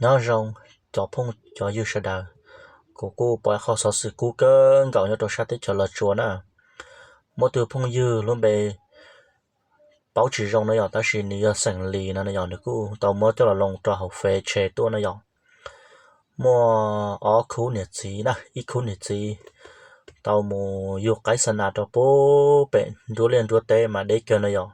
Nyob zoo cov phooj cov ywg sawv daws, kuv kuj pom qhov xov xwm kub kawg nkaus nyob rau sab teb chaws Los Tsuas na. Muaj tus phooj ywg lub npe paub tsis zoo no yog, tab sis nws yog xeem Lis no no yog, nws kuj tau muab coj los loo rau hauv fej tshe tuaj no yog. Muaj ob khub niam txiv na, ib khub niam txiv tau mus yug qaib xa nas rau pub pem nruab liaj nruab teb mas deb kawg no yog.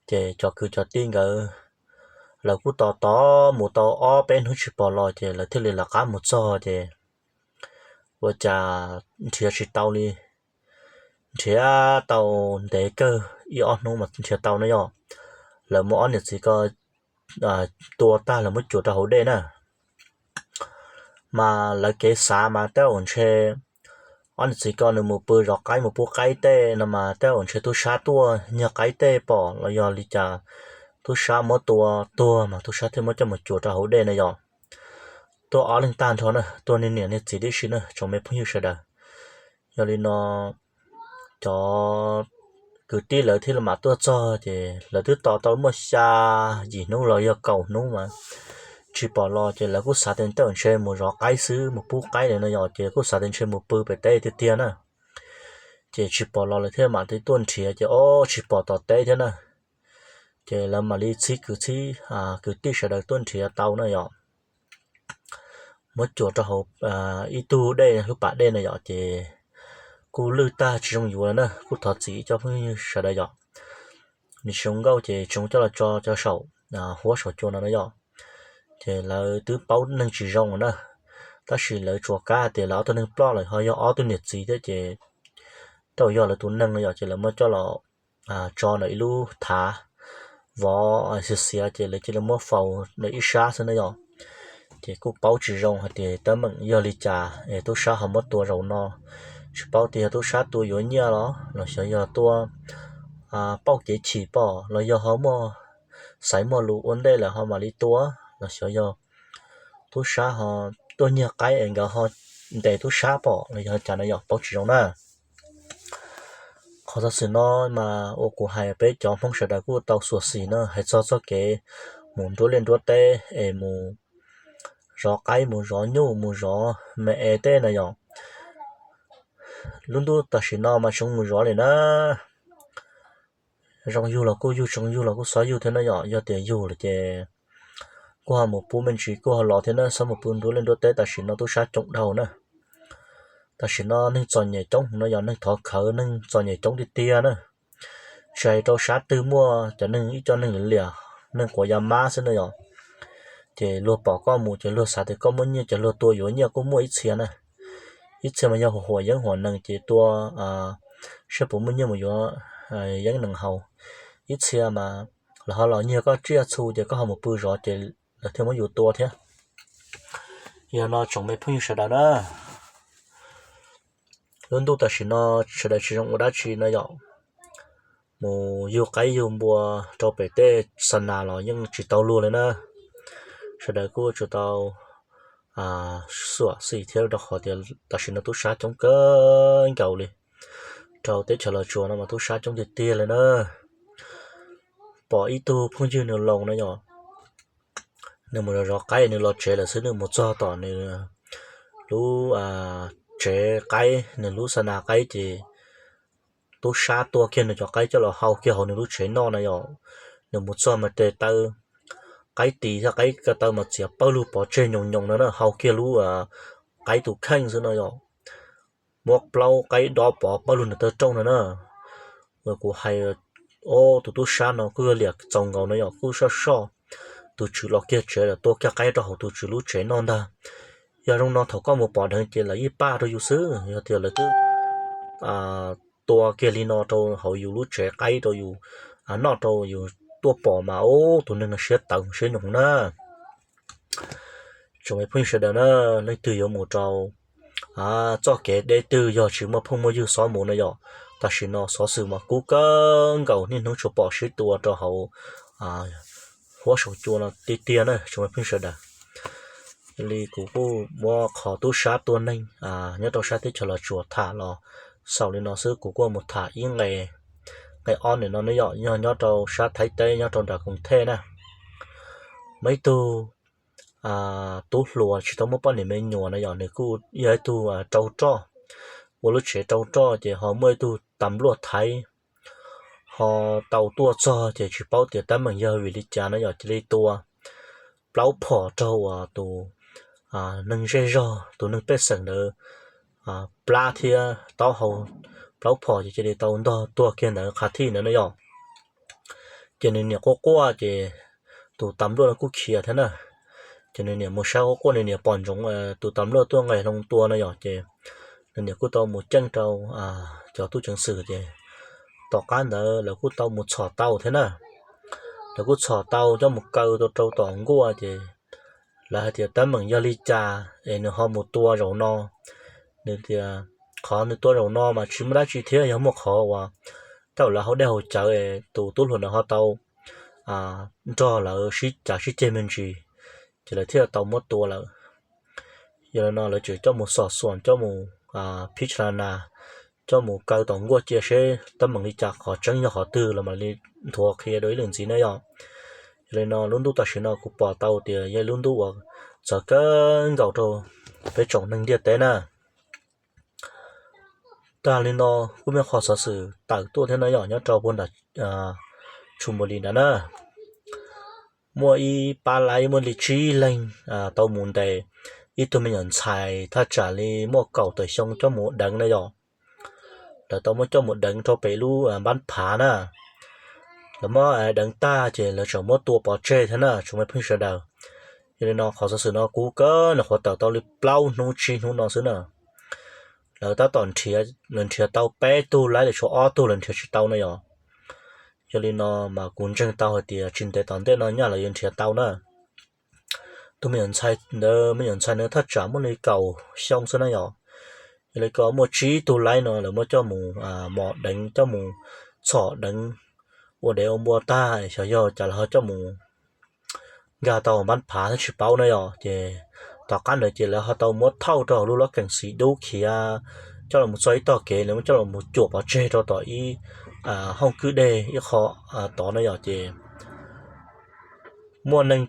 Ces cov kwv cov tij nkawd, lawv kuj tos tos mus tau ob peb hnub tsis pom los ces lawv thiaj li lawv qab mus txog ces ua cas nrhiav tsis tau li. Nrhiav tau ntev kawg ib ob hnub mas nrhiav tau no yog. Lawv muab ob niam txiv ko tua tag lawv muab cuam rau hauv dej na. Mas lawv kev xav mas tej zaum ntshe ob niam txiv ko nws mus pw zov qaib mus pub qaib tej no mas tej zaum ntshe tub sab tuaj nyiag qaib tej pom los yog li cas, tub sab muab tua tuag mas tub sab thiaj muab coj mus cuam rau hauv dej na yog. Tuaj ob leeg tag nrho na, tuaj niag niam niag txiv tib si na tsoom me phooj ywg sawv daws. Yog li no cov kwv tij lawv thiaj li mam tuaj txog ces lawv twb tos tau muaj xya yim hnub los yog kaum hnub mas tsis pom los ces lawv kuj xav tias tej zaum ntshe mus zov qaib xwb mus pub qaib li no yog ces kuj xav tias ntshe mus pw pem teb tiag tiag na. Ces tsis pom los lawv thiaj mam li tuaj nrhiav ces ob tsis pom tom teb thiab na. Ces lawv mam li txhib kwv txhib kwv tij sawv daws tuaj nrhiav tau na yog. Muab cuam rau hauv ib tug dej lub pas dej na yom ces kuj lwj tag tsis zoo yuav lawm na, kuj thov txim cov phooj ywg sawv daws yom. Nws tsis zoo nkauj ces tsis zoo coj los tso cov saum huab saum cua no na yom. Ces lawv twb paub neeg tsis zoo na, tab sis lawv tsuas kav tias lawv ob tug neeg ploj lawm ho yog ob tug niam txiv thiab ces tej zaum yog lawv tus neeg no yom ces lawv muab coj los tso ntawm ib lub thav vov xiav xiav ces lawv cia li muab faus ntawm ib sab xwb na yom. Ces kuj paub tsis zoo hais tias teeb meem yog li cas es tub sab ho muab tua zaum no, tsis paub tias yog tub sab tua yuav nyiaj los los xyov yog tua pauj kev chim pom los yog ho muaj xaiv muaj lus ua ntej lawm ho mam li tua los xyov yog tub sab ho tuaj nyiag qaib es nkawd ho ntes tub sab pom los yog cas no yom, paub tsis zoo na. Qhov xov xwm no mas ua kuv hais peb cov Hmoob sawv daws kuj tau xuam xim na, hais txog txoj kev mus nruab liaj nruab teb es mus zov qaib mus zov nyuj mus zov me es tej no yom. Lub ntuj tam sim no mas tsis zoo mus zov li na. Zoo yug los kuj yug, tsis zoo yug los kuj xob yug thiab na yom. Yog tias yug lawm ces kuj ho mus pub me ntsis kuj ho los thiab na, xob mus pw nruab liaj nruab teb tam sim no tub sab coob dhau na. Tam sim no neeg txom nyem coob no yog, neeg thov khawv neeg txom nyem coob tiag tiag na. Tsis hais rau sab twg muaj cov neeg ib co neeg liam, neeg quav ya mab xwb no yom. Ces luag pom koj mus ces luag xav tias koj muaj nyiaj ces luag tua yuav nyiaj kuj muaj ib txhia na. Ib txhia mas yog huam yeeb huam nees ces tua saib puas muaj nyiaj mus yuav yeeb nees haus. Ib txhia mas lawv ho los nyiag koj tsiaj txhu ces koj ho mus pw zov ces lawv thiaj muab yus tua thiab. Yog no tsoom me phooj ywg sawv daws na, lub ntuj tam sim no sawv daws tsis zoo ua dab tsi no yom. Mus yug qaib yug npua rau pem tej xa nas los yeej tsis tau luag li na. Sawv daws kuj tsuas tau xuam xim thiab rau qhov tias tam sim no tub sab coob kawg nkaus li. Rau teb chaws Los Tsuas no mas tub sab coob tiag tiag li na. Pom ib tug phooj ywg nws los no yom, nws mus zov qaib nws los tsev lawm xwb, nws mus txog tom nws lub tsev qaib, nws lub xa nas qaib ces tub sab tua kiag nws cov qaib coj los hau kiag hauv nws lub tsev noj na yom. Nws mus txog mas tes taw qaib tis thiab qaib ko taw mas txiav pawg lug pov tseg nyoos nyoos no na, hau kiag lub qaib tus kheej xwb no yom. Muab plaub qaib dob pov pawg lug nws taw rooj no na. Kuv hais, o, tus tub sab no kuj yog liam txaus nkaus no yom, kuj soj soj. Tus tswv los kiag tsev lawm tua kiag qaib rau hauv tus tswv lub tsev noj ntag. Yog zoo no thaum koj mus pom dheev ces lawv yeej paj rau yus xwb, yog tias lawv twb tua kiag li no rau hauv yus lub tsev qaib rau yus noj rau yus tuaj pom mas, o, tus neeg no siab tawv siab nyoos na. Tsoom me phooj ywg sawv daws na, leej twg yuav mus rau txoj kev deb twg yog tsis muaj phooj muaj ywg xob mus na yom. Tam sim no xov xwm mas kub kawg nkaus, niaj hnub tsuas pom sib tua rau hauv huab saum cua no tiag tiag na tsoom me phooj ywg sawv daws. Yog li kuv kuj muab qhov tub sab tua neeg nyob rau sab teb chaws Los Tsuas tham los xaus li no xwb, kuv kuj mus tham ib nqe, nqe ob ntawm no ne yom, yog nyob rau sab Thaib teb nyob rau nram Koos Thej na. Muaj ib tug tub hluas tsis tau muaj poj niam me nyuam na yom, nws kuj yog ib tug rau roj, ua lub tsev rau roj ces ho muaj ib tug tas npluaj thaiv ho tau tuaj txog ces tsis paub tias teeb meem yog vim li cas na yom, cia li tua plaub phom rau uas tus neeg zej zog, tus neeg pej xeem ntawd plab thiab taub hau, plaub phom ces cia li tau ntog tuag kiag ntawd qhav thij ntawd na yom. Ces nws niam quaj quaj ces tus tas npluaj no kuj khiav thiab na. Ces nws niam mus saib quaj quaj, nws niam pom ntsoov tus tas npluaj tuaj nqes hlo tua no yom, ces nws niam kuj tau mus ceeb rau cov tub ceev xwm ces tom qab ntawd lawv kuj tau mus txhom tau thiab na. Lawv kuj txhom tau coj mus kaw rau tom nkuaj ces lawv hais tias teeb meem yog li cas es nws ho mus tua zaum no. Nws tias qhov nws tua zaum no mas tsis muaj dab tsi thiab, yog muaj qhov uas tej zaum lawv hauv dej hauv cawv es tus tub hluas ntawd ho tau nrog lawv sib cav sib ceg me ntsis, ces lawv thiaj tau muab tua lawm. Yog li no lawv tseem coj mus xom xuam, coj mus phib cha la nas, coj mus kaw tom nkuaj cia seb teeb meem li cas, qhov tseeb yog qhov twg los mam li nthuav qhia dua ib lwm ntxiv na yom. Yog li no lub ntuj tam sim no kuv pom tau tias yog lub ntuj uas txawv kawg nkaus rau peb tsoom neeg ntiaj teb na. Tag li no kuj muaj qhov xov xwm tawm tuaj thiab na yom, nyob rau puag nram Tshuj Npus Lis nrad na. Muaj ib pab laib muaj li tsib leeg tau mus ntes ib tug me nyuam ntxhais thaj tsam li muaj kaum tawm xyoo coj mus deev na yom. Lawv tau muab coj mus deev rau pem lub npab phav na. Lawv muab deev tag ces lawv tseem muab tua pov tseg thiab na tsoom me phooj ywg sawv daws. Yog li no qhov xov xwm no kuv kawg nyuam qhuav tawm tau li plaub hnub tsib hnub no xwb na. Lawv tab tom nrhiav, lawv nrhiav tau peb tug laib, lawv tshuav ob tug lawv nrhiav tsis tau na yom. Yog li no mas kuv ntseeg tau hais tias tsis ntev tom ntej no nyaj lawv yuav nrhiav tau na. Tus me nyuam ntxhais ntawd, me nyuam ntxhais ntawd thaj tsam muaj li kaum xyoo xwb na yom. Yog li ko muaj tsib tug laib no lawv muab coj mus mos deev, coj mus txhom deev ua dev ua npua tag, xyov yog cas lawv ho coj mus nkag tau npab phav thiab tsis paub na yom. Ces tom qab ntawd ces lawv ho tau muab thauj rau hauv lub lab kees xis dub khiav, coj los txog ib tog kev, lawv muab coj los cuam pov tseg rau tom ib hooj kwj deg ib qho tod na yom. Ces muaj neeg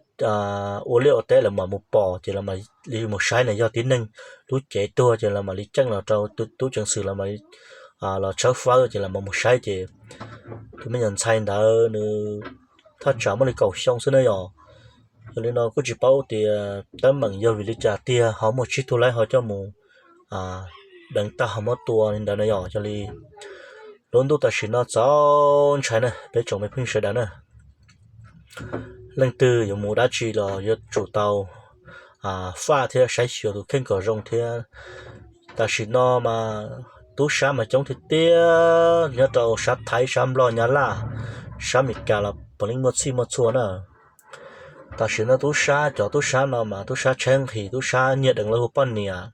ua liaj ua teb lawv mam mus pom ces lawv mam li mus saib na, yog tib neeg lub cev tuag ces lawv mam li ceeb los rau tub ceev xwm los tshawb fawb ces lawv mam mus saib ces tus me nyuam ntxhais ntawd nws thaj tsam muaj li kaum xyoo xwb na yom. Yog li no kuj tsis paub tias teeb meem yog vim li cas tiag ho muaj tsib tug laib ho coj mus deev tag ho muab tua li ntawd na yom. Yog li lub ntuj tam sim no txaus ntshai na peb tsoom me phooj ywg sawv daws na. Leej twg yuav mus dab tsi los yuav tsum tau faj thiab saib xyuas tus kheej kom zoo thiab. Tam sim no mas tub sab mas coob tiag tiag nyob rau sab Thaib, sab Nplog, Nyab Laj, sab Amelikas los puav leej muaj txhij muaj txhua na. Tam sim no tub sab, cov tub sab no mas tub sab tshaib nqhis, tub sab nyiag deev lawv hu poj niam,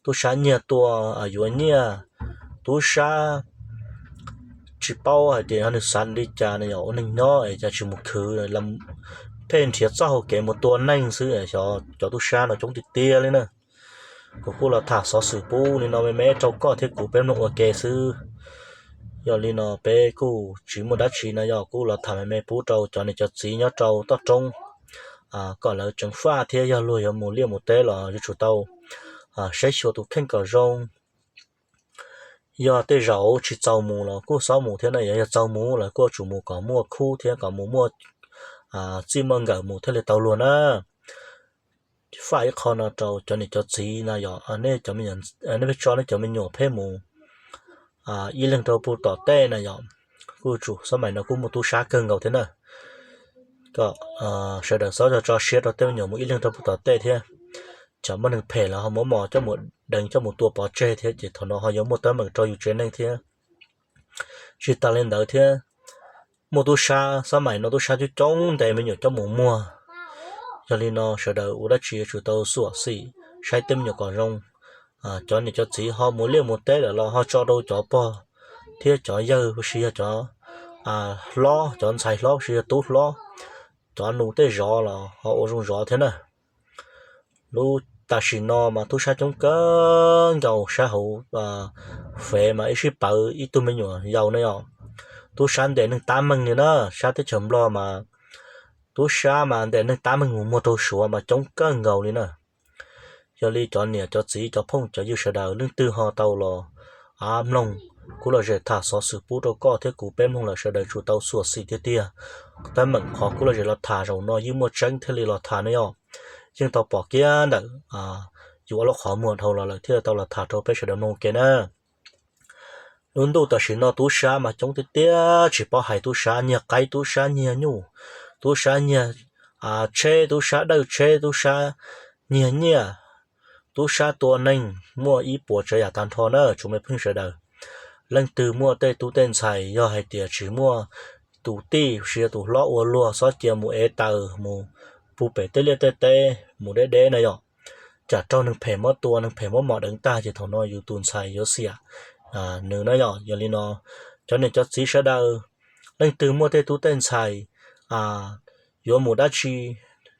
tub sab nyiag tua yuav nyiaj, tub sab tsis paub hais tias yog nws xav li cas no yom, ua neeg nyob es cas tsis mus khwv, pheej nrhiav txoj hau kev mus tua neeg xwb. Xyov cov tub sab no coob tiag tiag li na. Kuv kuj los tham xov xwm pub li no me me rau koj thiab kuv peb mloog ua ke xwb. Yog li no peb kuj tsis muaj dab tsi no yog kuj los tham me me pub rau cov niam cov txiv nyob rau toj roob kom lawv tseem faj thiab yog luag yuav mus liaj mus teb los yuav tsum tau saib xyuas tus kheej kom zoo. Yog tej zaum tsis txaus mus los kuj xob mus thiab na, yog txaus mus los kuj yuav tsum mus kom muaj khub thiab kom mus muaj txij muaj nkawm mus thiaj li tau luag na. Faj ib qho no rau cov niam cov txiv no yog nej pheej tso nej cov me nyuam pheej mus ib leeg rau puag tom tej na yom. Kuj tsum xab mais no kuj muaj tub sab kawg nkaus thiab na. Kom sawv daws xob tso siab rau tej me nyuam mus ib leeg rau puag tom tej thiab. Tsam muaj neeg phem los ho muab mos coj mus deev coj mus tua pov tseg thiab ces thaum no ho yuav muaj teeb meem rau yus tsev neeg thiab. Tsis tas li ntawd thiab, muaj tub sab, xab mais no tub sab coob coob ntes me nyuam coj mus muag. Yog li no sawv daws ua dab tsi yuav tsum tau xyuam xim saib tej me nyuam kom zoo. Cov niam cov txiv ho mus liaj mus teb lawm los ho tso rau cov pog thiab cov yawg huv si yog cov hlob, cov ntxhais hlob huv si yog tub hlob, cov nus tej zov los ho ua zoo zov thiab na. Lub tam sim no mas tub sab coob kawg nkaus sab hauv fem mas ib sij pawv ib tug me nyuam yaus ne yom. Tub sab ntes neeg tab meeg li na, sab teb chaws Nplog mas Tub sab mas ntes neeg tab meeg mus muag rau Suav mas coob kawg nkaus li na. Yog li cov niam cov txiv cov phooj cov ywg sawv daws leej twg ho tau los mloog kuv lom zem tham xov xwm pub rau koj thiab kuv peb mloog lawm sawv daws tsum tau xyuam xim tiag tiag. Teeb meem qhov kuv lom zem los tham zaum no yeej muaj tseeb thiaj li los tham ne yom. Yeej tau pom kiag ntawm yus ob lub qhov muag dhau los lawm thiaj tau los tham rau peb sawv daws mloog ua ke na. Lub ntuj tam sim no tub sab mas coob tiag tiag tsis paub hais, tub sab nyiag qaib, tub sab nyiag nyuj, tub sab nyiag tsheb, tub sab dawj tsheb, tub sab nyiag nyiaj, tub sab tua neeg, muaj ib puas tsav yam tag nrho na tsoom me phooj ywg sawv daws. Leej twg muaj tej tub tej ntxhais yog hais tias tsis muaj tus tij sis yog tus hlob ua luag xob cia mus ev taws mus puag pem tej liaj tej teb mus deb deb na yom, tsam raug neeg phem muab tua neeg phem muab mos deev tag ces thaum no yus tus ntxhais yuav xiam nws na yom. Yog li no cov niam cov txiv sawv daws, leej twg muaj tej tub tej ntxhais yuav mus dab tsi,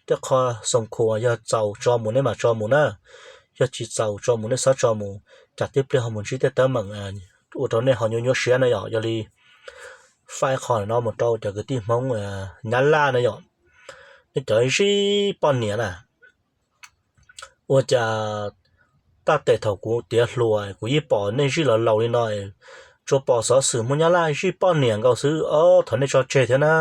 tej qho xoo khuas yog txaus tso mus nej mam tso mus na, yog tsis txaus tso mus nej xob tso mus, tsam tib pliag ho mus ntsib tej teeb meem ua rau nej ho nyuaj nyuaj siab na yom. Yog li faib qho no mus rau cov kwv tij Hmoob Nyab Laj na yom, nej cov zij poj niam na, ua cas taj tes thaum kuv tiav hluas kuv yeej pom nej zij los laus li no, tsuas pom xov xwm Hmoob Nyab Laj zij poj niam nkaus xwb os, thov nej tso tseg thiab na.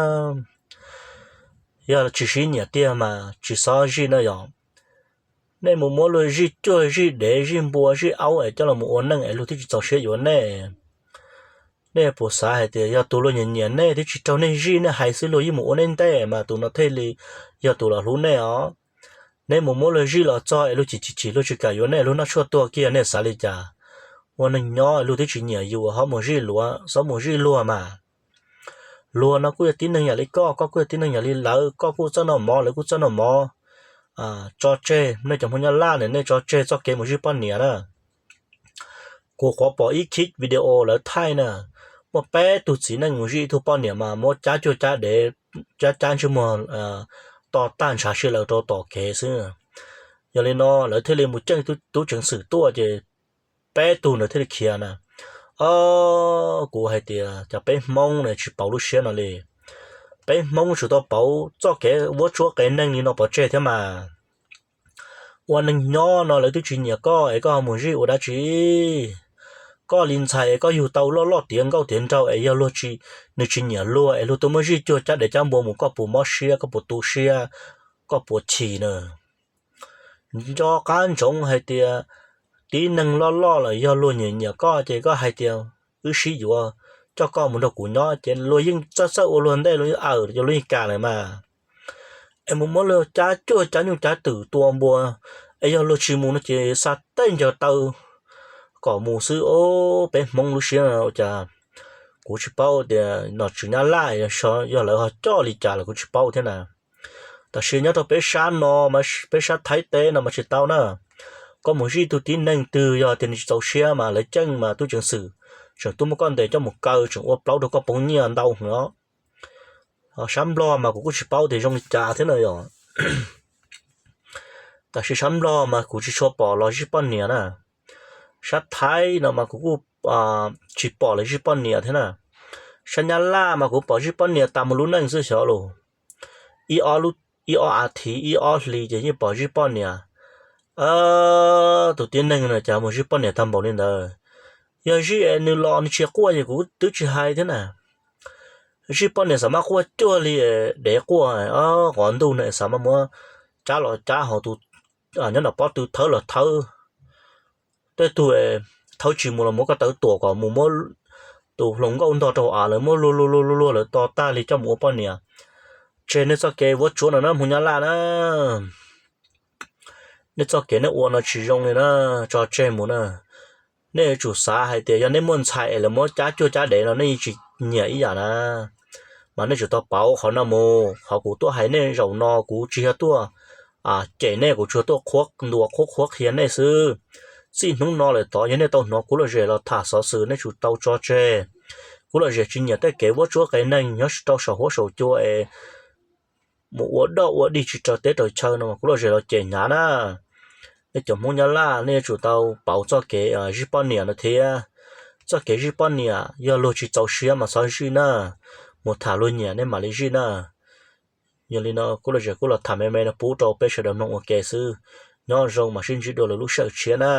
Yog tsis sib nyiam tiag mas tsis xob zij na yom. Nej mus muab luag zij cuag zij dev zij npua zij aub es coj los ua neej es luag twb tsis txaus siab yuav nej. Nej puas xav hais tias yog tus luag nyiam nyiam nej twb tsis raug nej zij, nej hais xwb luag yeej mus ua nej ntej mas tus no thiaj li yog tus los hlub nej os. Nej mus muab luag zij los txog es luag chim chim chim luag tsis kam yuav nej, luag noj tshuaj tuag kiag nej xav li cas? Ua neeg nyob luag twb tsis nyiam yus ho mus zij luag, xob mus zij luag mas. Luag no kuj yog tib neeg yam li koj, koj kuj yog tib neeg yam li lawv, koj kuj txawj noj mov lawv kuj txawj noj mov. Tso tseg, nej cov Hmoob Nyab Laj ne nej tso tseg txoj kev mus zij poj niam na. Kuv qhuav pom ib khib video lawv thaij na, muaj peb tug txiv neej mus zij ib tug poj niam mas muab cab cuag cab dev, cab cab ntsej muag to tag ntshav si lawm rau tom kev xwb. Yog li no lawv thiaj li mus ceeb tub ceev xwm tuaj ces peb tug ntawd thiaj li khiav na. Kuv hais tias cov peb Hmoob na tsis pauv lub siab no li. Peb Hmoob tsum tau pauv txoj kev vuab tsuab qias neeg li no pov tseg thiab mas. Ua neeg nyob no lawv twb tsis nyiam koj es koj ho mus zij ua dab tsi? Koj li ntxhais es koj yug tau loj loj tiav nkauj tiav nraug es yog luag tsis, nws tsis nyiam luag es luag tuaj muab zij cuag cab dev cab npua mus koj puas mob siab, koj puas tu siab, koj puas chim na? Nco qab ntsoov hais tias tib neeg loj loj lawm yog luag nyiam nyiam koj ces koj hais tias wb sib yuav, coj koj mus nrog kuv nyob ces luag yeej txawj txawj ua luag ntej, luag yeej awm, luag yeej kam lawm mas. Es mus muab luag cab cuag cab nyuj cab twm tua npua, es yog luag tsis mus no ces xa tej ncaws taw kom mus xwb os. Peb Hmoob lub siab ua cas kuv tsis paub tias nom tswv Nyab Laj yog lawv ho coj li cas los kuv tsis paub thiab na. Tab sis nyob rau peb sab no, peb sab Thaib teb no mas tsis tau na. Koj mus zij tug tib neeg twg yog tias nws tsis txaus siab mas lawv ceeb mas tub ceev xwm tseem tuaj muab koj ntes coj mus kaw, tseem ua plaub rau koj poob nyiaj ntau heev os. Sab Nplog mas kuv kuj tsis paub tias zoo li cas thiab na yom. Tab sis sab Nplog mas kuv tsis tshua pom los zij poj niam na. Sab Thaib no mas kuv kuj tsis pom los zij poj niam thiab na. Sab Nyab Laj mas kuv pom zij poj niam tas mus lub neej xwb xyov los. Ib ob, ib ob as thiv ib ob hlis ces yeej pom zij poj niam. Tus tib neeg no cas mus zij poj niam tag npaum li ntawd. Yog zij es nws los nws tsis quaj ces kuv twb tsis hais thiab na. Zij poj niam xav mas quaj cuag li dev quaj, qhov ntuj no xav mas muab cab los cab hauv tus, nyob nram pob tw thawb los thawb. Tej tug thawb tsis mus los muab koj tawv tuam kom mus muab tus hluas nkauj ntog rau av lawv muab luag luag luag luag luag lawv to tag li coj mus ua poj niam. Tseg nej txoj kev vuab tsuab no na Hmoob Nyab Laj na. Nej txoj kev nej ua no tsis zoo li na, tso tseg mus na. Nej yuav tsum xav hais tias yog nej muaj ntxhais es lawv muab cab cuag cab dev no nej yeej tsis nyiam ib yam na. Mas nej tsum tau pauv qhov no mus, qhov kuv tuaj hais nej zaum no kuv tsis yog tuaj cem nej, kuv tsuas tuaj qhuab ntuas qhuab qhuab qhia nej xwb. Txij hnub no lawm tod yog nej tau hnov kuv lom zem los tham xov xwm nej tsum tau tso tseg. Kuv lom zem tsis nyiam tej kev vuab tsuab qias neeg nyob rau saum huab saum cua es mus ua doj ua dig tsis raws teb raws chaw no kuv lom zem los cem hnyav na. Nej cov Hmoob Nyab Laj nej yuav tsum tau pauv txoj kev zij poj niam no thiab. Txoj kev zij poj niam yog luag tsis txaus siab mas txhob zij na, mus tham luag nyiam nej mam li zij na. Yog li no kuv los zem kuv los tham me me no pub rau peb sawv daws mloog ua ke xwb. Nyob zoo mas sib ntsib dua lwm lub sij hawm tshiab na.